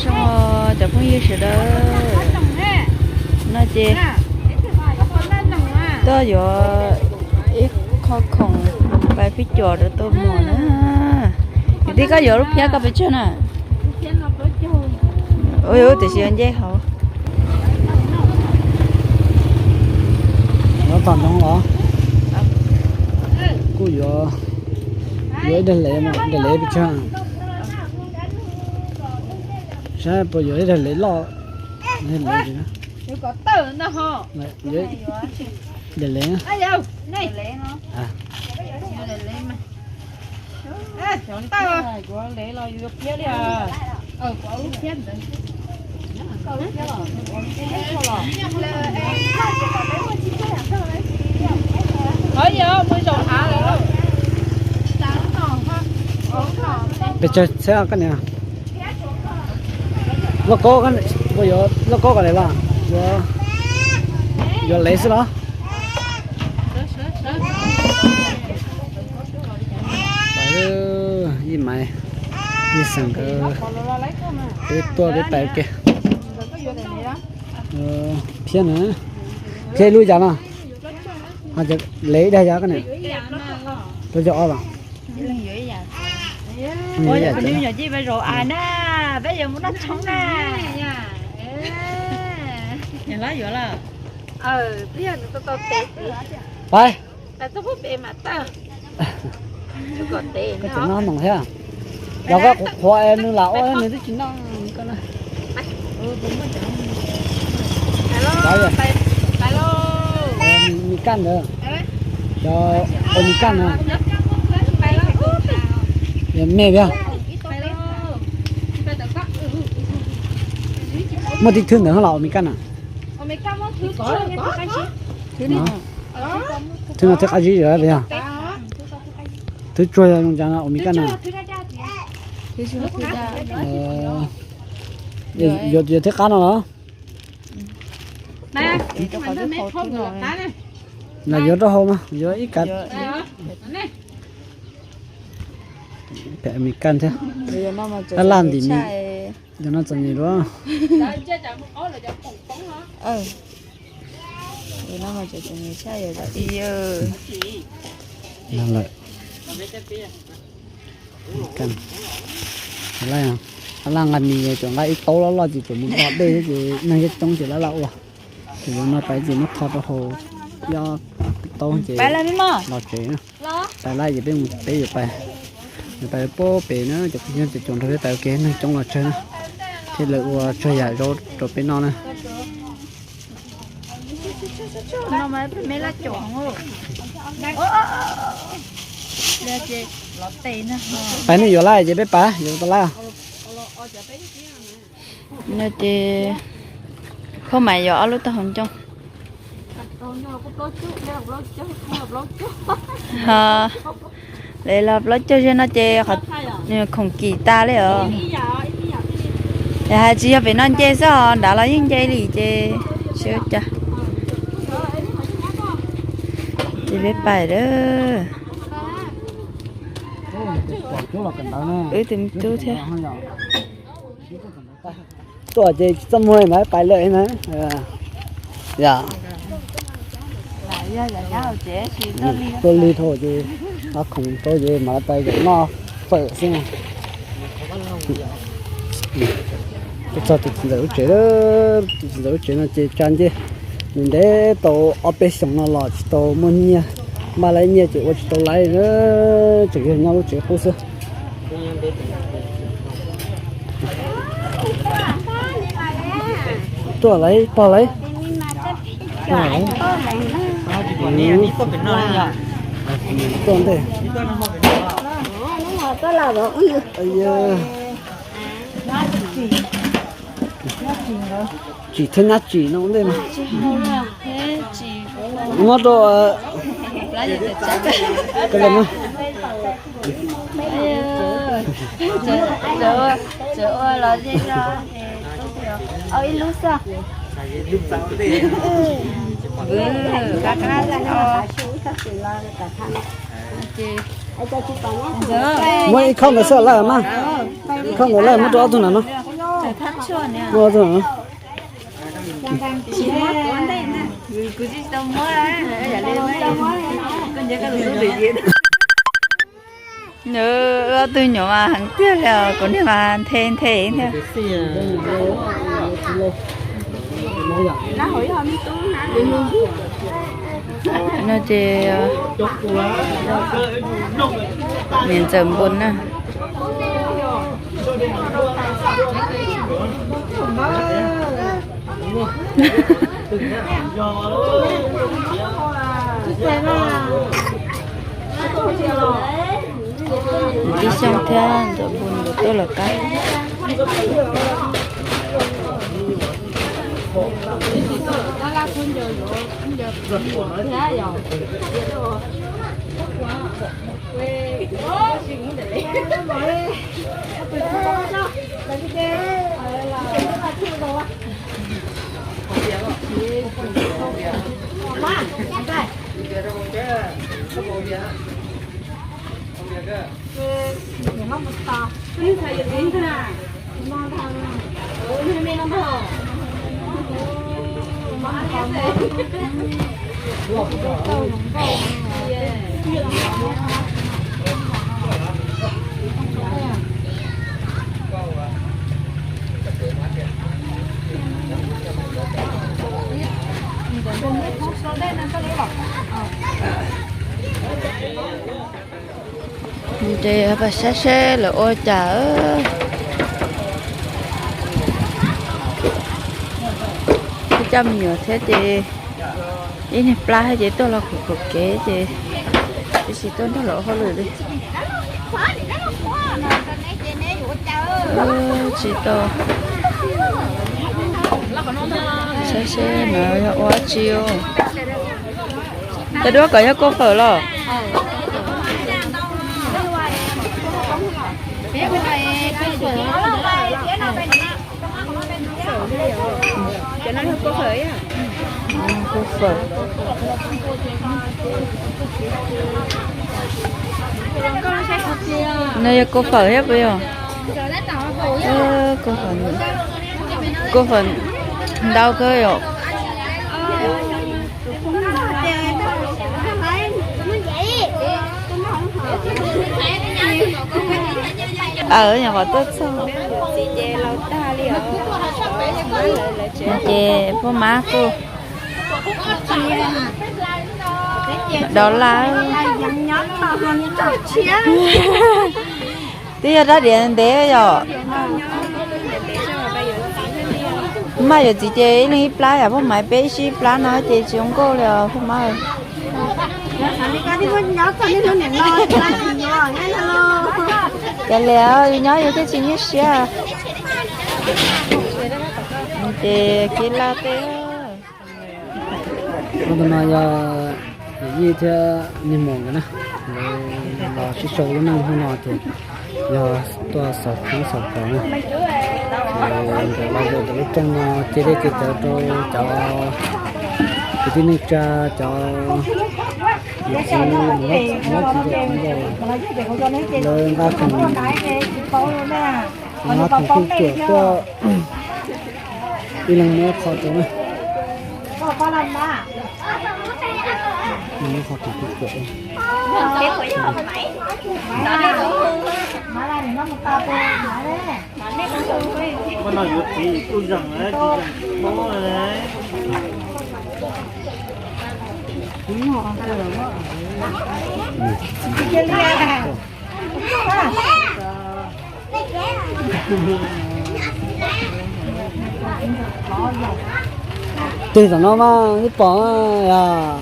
Cov phooj ywg sawv daws, no ces tuaj yuav ib qho khoom pais phij cuam rau tuaj muag na. Kwv tij, koj yuav lub phiab koj pes tsawg na? Ua tiam sis nce hauv. Yuav tom ntsoov los? Kuj yuav, yuav ib daig lev, daig lev pes tsawg? Saib puas yuav ib daig lev loj. Daig lev, pes tsawg thiab koj niam? Lauj kaub, lauj kaub kom lev los? Yuav lev xwb los? Ib Maiv, ib Xeem nkawd peb tuaj peb pais ua ke. Phiab na, phiab lub cas no? Lev ib dag yog koj niam? Rau cov ob los? Pais, koj tseem noj mov thiab? Yog koj qhuav qhuav es nws lam ua nws twb tsis noj koj na. Mis kaj ntawd, cov ua mis kaj na. Yog me thiab. Muaj tib thwb ntawd los ua mis kaj na? Thwb no thwb qab zib yog? Thwb tsuag yog zoo cas no ua mis kaj na? Yuav thwb qab no los? Los yuav rau hauv mas yuav ib kav. Pem mis kaj thiab. Laj laj ntim mis. Cov no txom nyem dua. Laj nqa mis, cov nqa ib taub loj loj ces cov mus do dej ces neeg coob coob ces laj laj ua. Ces yuav no pais ces muab tho rau hauv ib ob taub ces los tsev na. Pais laj ces peb mus peb yuav pais, yuav pais pem na, cov phooj ywg ces tsuas nrog peb pais ua ke, neeg coob los tsawg na, thiaj li ua tsawg yam zaub rau peb noj na. Pais nej yuav laj ces peb pais yuav tau laj. No ces Khub Maiv yuav ob lub taub hau ncoo. Ho, lev los plaub caug zog no ces khoom kim tas li os. Yog hais tsis yog pem no nce xwb os, nrad los yeej nce li ces tsis ua cas. Ces peb pais a. Wb tus me tub thiab. Tuaj ces tsis txaj muag mas pais lawm na. Yog tuaj lig dhau ces, ob khoom rau ces mas pais noj fawm xwb na. Tuaj txog tus txiv ntxawm lub tsev, tus txiv ntxawm lub tsev no ces tsa ncej ntev tau ob peb xyoos no los tsis tau muaj nyiaj, npaj laib nyiaj ces ua tsis tau laib, tseem yog nyob lub tsev qub xwb. Tuaj lawm, pog lawm. Tuaj ntej. Tsim thiab nyab tsim no ua ntej mas. Muab rau koj los mas. Tseem ua los ze zog, ib lub xwb. Muab ib khob ntawd xwb lawm mas. Ib khob ntawd lawm muab rau ob tug ntawd no. Nws ob tug nyuam mas heev tiag li os, kuv niag mas nthe nthe thiab. No ces niam ntxawm npun na. Ib xyoos thiab ntxawm npun tuaj lawm qab. Ces pab saib seb lawv ua cas. Ib coj me nyuam thiab ces ib niag plab thiab ces tuaj los khov khov kev ces tsis tuaj nrog lawv ua hauj lwm li. Tsis tau. Saib seb no yog ua dab tsi. Cov duab kom yog kua fawm los? Kua fawm. No yog kua fawm thiab puas yog? Kua fawm ntau kawg yom. Aw, nyuam qhuav tuaj txog ces poj mab kuj dov laj. Twb yog rab diav ntev yom. Maj yuav txiv ces ib leeg ib plab yom, poj mab peb ib sib ib plab no ces tsis zoo nkauj li os poj mab. Cas li yus nyob yus thiaj tsis nyuaj siab. Ces kev laj tej. Tus no yog yij thiab niag maum nkawd na, nkawd los sib sau lub neej hnub no ces yog tuaj xaus khaub xaus kos na. Ces nkawd los zaum ntawm lub rooj no cia dej cia cawv rau cov kwv tij neej tsa, cov niam txiv, lawv nqa khoom, nqa khoom phooj cuam tuaj, ib leeg muab ib qho rau na. Muab qho khoom phooj cuam. Tig tom no mas twb pom yog.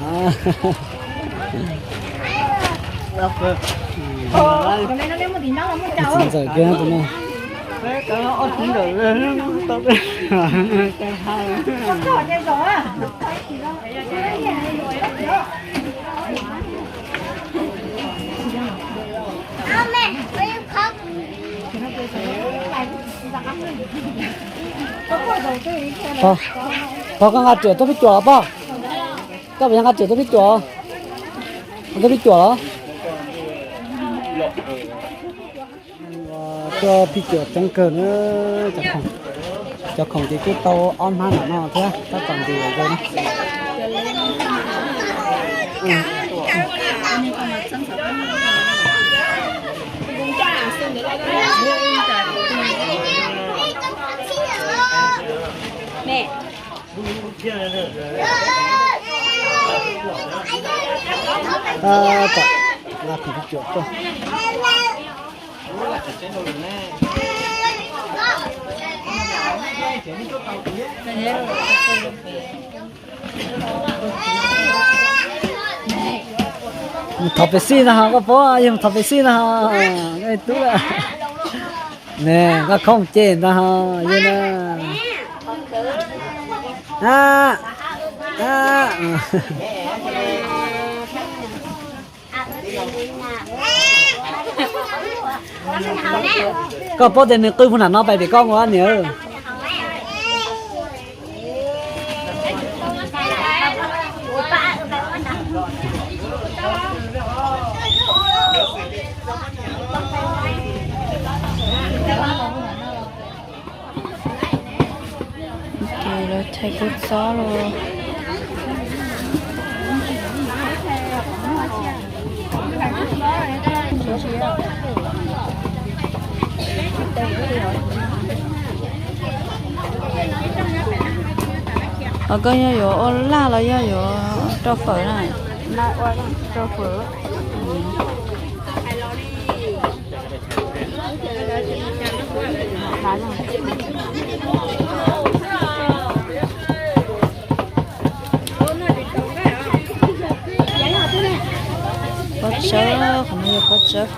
Txiv ntxawm kiag tus no. Pog, koj nqa riam tuaj phij cuam los pog? Koj puas yog nqa riam tuaj phij cuam? Tuaj phij cuam los? Tuaj phij cuam coob kawg na cov phooj. Cov khoom ces kuj tau ob hnab nram no thiab, tab tom ntim zoo na. Mus thov pes xij no ho koj paub, yog mus thov pes xij no ho, koj tub. Ne, koj khoom ces ntag ho, yog na. Koj paub tias nws qw puag nram no pais pem koj ua niam. Ces lawv thaij kub txob los. Ho koj yog yuav ua laj los yog yuav rau fawm na? Rau fawm. Pob tsawb, qhov no yog pob tsawb.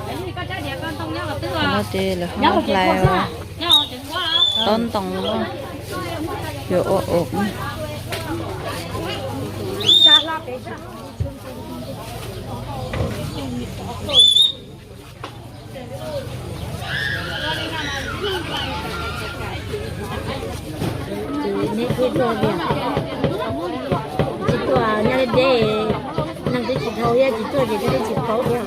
Qhov no ces lawv ho hlais tob ntoo, yuav ua ua. Tsis tuaj nyob deb deb, neeg twb tsis dhau thiab, tsis tuaj ces twb tsis paub thiab.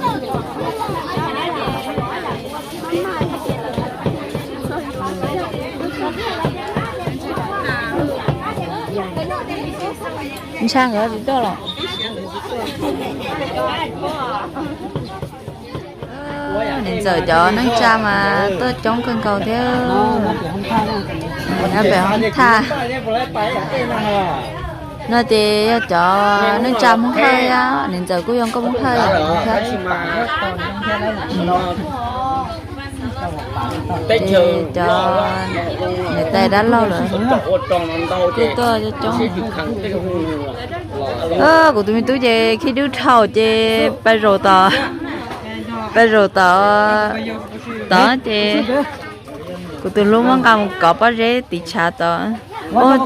Ntshai nkawd tsis tuaj los? Niam ntxawm cov neej tsa mas tuaj coob kawg nkaus thiab. Nyob pem hoob thaj no ces yog cov neej tsa Hmoob Hawj thiab, niam ntxawm kuj yog nkauj Hmoob Hawj thiab. Ces cov niam tais dab laug lawm kuj tuaj coob. Kuv tus me tub ces khi dub dhau ces pais zaum tod, pais zaum tod, tod ces kuv tus hlub muab nqa mus kov pob zeb tiv tshav tod. Cov me nyuam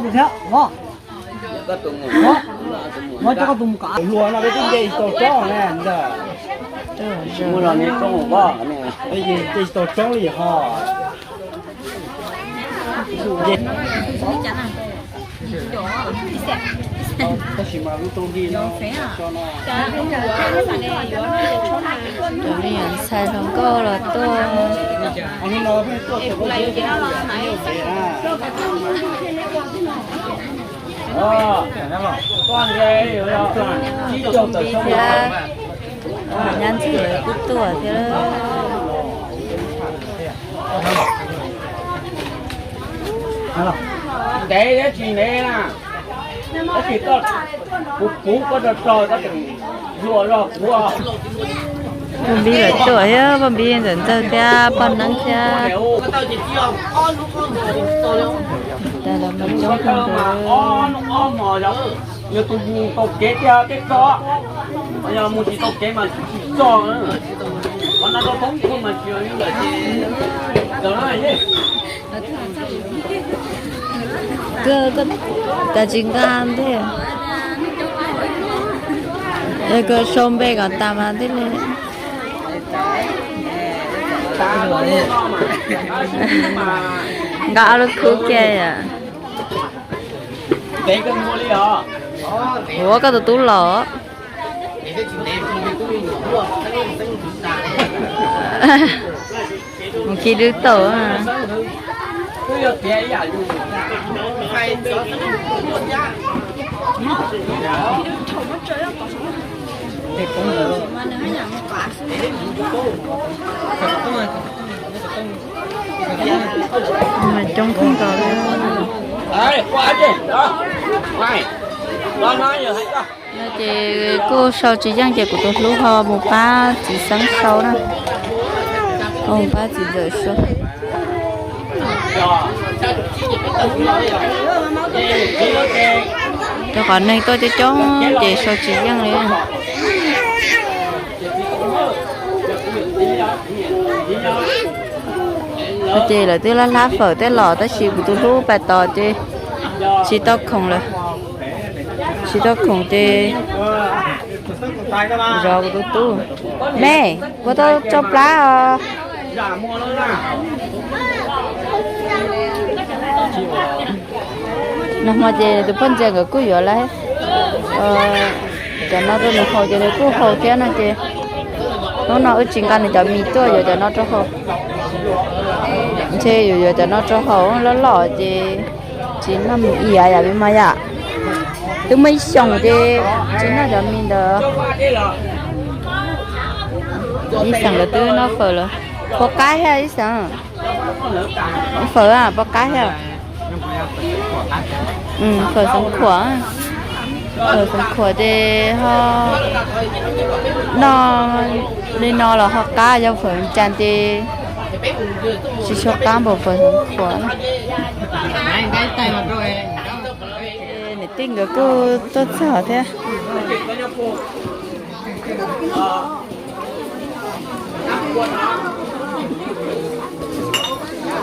ntxhais hluas nkauj los tuaj. Ib tsoom phooj ywg thiab nyab ntxwg lawv kuj tuaj thiab. Ntev thiab tsis ntev na, tab sis koj, kuv kuv koj rog rog tab sis luag zog kuv. Poj Npib lawv tuaj thiab, Poj Npib ntxawm Ntxawg thiab Poj Neeb thiab. Yog tus mus tau kev tiag peb tso, yog mus tsis tau kev mas tsis tso. Qhov no rau poob tuaj mas tsis lawm ces Koj tsis nqa ntej, koj sau npe kom tas mas thiaj li. Nqa ob lub khub kiag yom. Ua koj tus tub los. Mus khi dub tau. Coob kawg nkaus li. No ces kuj sau tsis yeej ces kuv tus hlub ho mus pab txiv xeeb sau na, ho mus pab txiv ntxawm sau. Rau qhov neeg tuaj coob coob ces sau tsis yeej li. Ces lawv twb lab hlab fawm tej los tab sis kuv tus hlub pais tos ces tsis tau khoom lawm, tsis tau khoom ces zov kuv tus tub. Me, puas tau tso plab os? Nag hmo ces tus poj ntxoog nkawd kuj yuav lawm cov no rau nws haus ces nws kuj haus thiab no ces hnub no wb tsis nqa nws cov mis tuaj, yuav cov no rau haus. Ntshe yuav yuav cov no rau haus, loj loj ces tsis noj mis ib yam yam li mas yom. Twb muaj ib xyoos ces tsis noj cov mis ntawd. Ib xeem lawv twb noj fawm lawm. Puas qab thiab ib xeem? Fawm puas qab thiab? Fawm Xeev Khuam, fawm Xeev Khuam ces ho noj li no los ho qab, yog fawm Cas ces tsis tshua qab npaum fawm Xeev Khuam. Niam tij nkawd kuj tuaj txog thiab.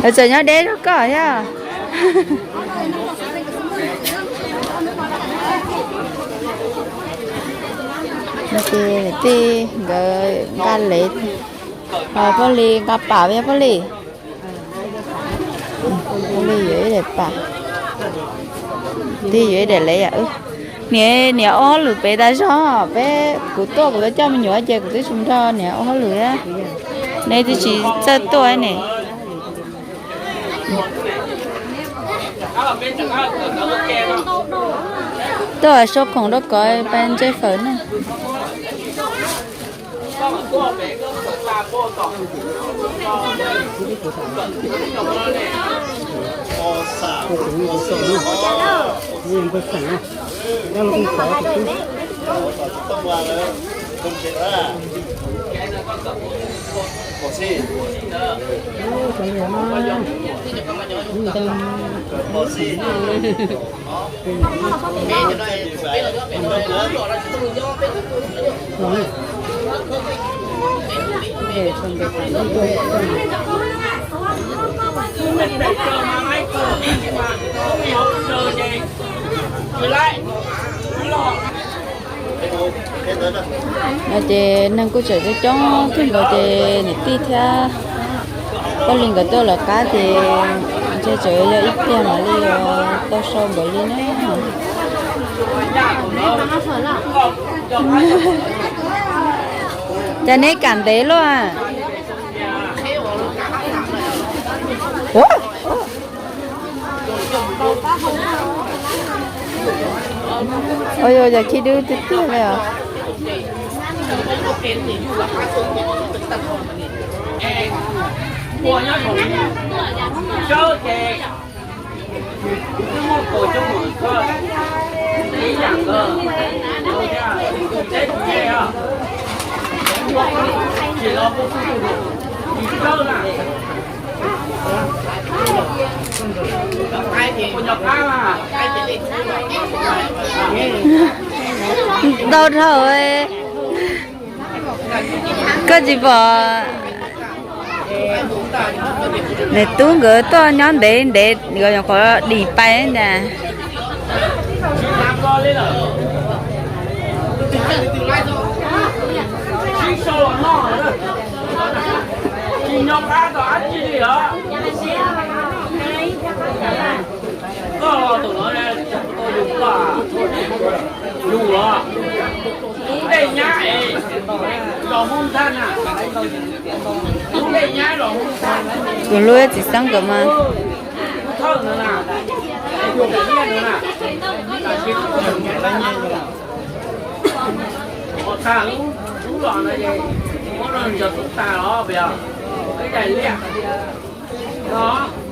Lawv txawm nyob deb zog koj thiab. Ces niam tij nkawd nqa lev, Paj Lis nqa pam, Paj Lis. Paj Lis yuav ib daim pam, tij yuav ib daim lev. Niam, niam ua hauj lwm pem tas zog, peb kuv tuaj kuv yuav coj me nyuam ces kuv twb tsis nrog niam ua hauj lwm. Nej twb tsis txawj tuaj ne. Tuaj sau khoom rau kom pais ntse fawm na. No ces neeg kuj tseem coob coob kawg nkaus ces niam tij thiab Paj Lis nkawd tuaj lawv qab ces ntshe tseem yog ib pliag mam li tau sau npaum li na. Cas neb kam ntev luaj? Ua yog khi dub tiag tiag li os. Ntau dhau, koj tsis pom nws tub nkawd tuaj nyob ntev ntev, nkawd nyuam qhuav dim pais ntag. Kuv hlub txiv xeeb nkawd mas.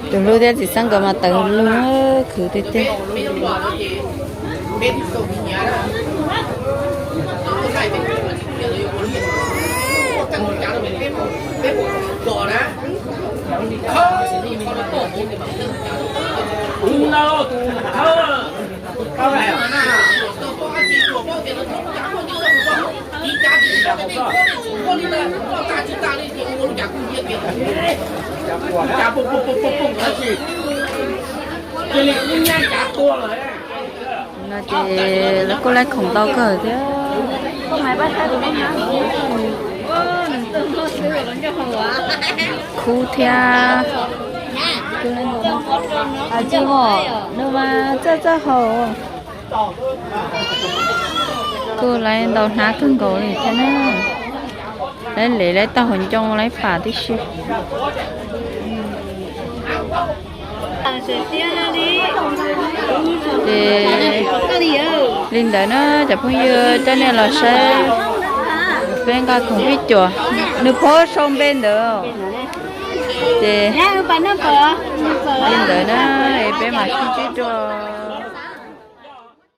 Tus hlub thiab txiv xeeb nkawd mas tawv lug, khwv tiag tiag. No ces lawv kuj laib khoom ntau kawg thiab. Khub thiab, tsis, nws mas txawj txawj haus. Kuj laib ntau hnab kawg nkaus li thiab na. Laib lev laib tau hauv ncoo laib pam tib si. Ces li ntawd na cov phooj ywg, coj nej los saib peb nqa khoom pib cuam, nws phob sau npe ntawd. Ces li ntawd na, es peb mam sib ntsib dua.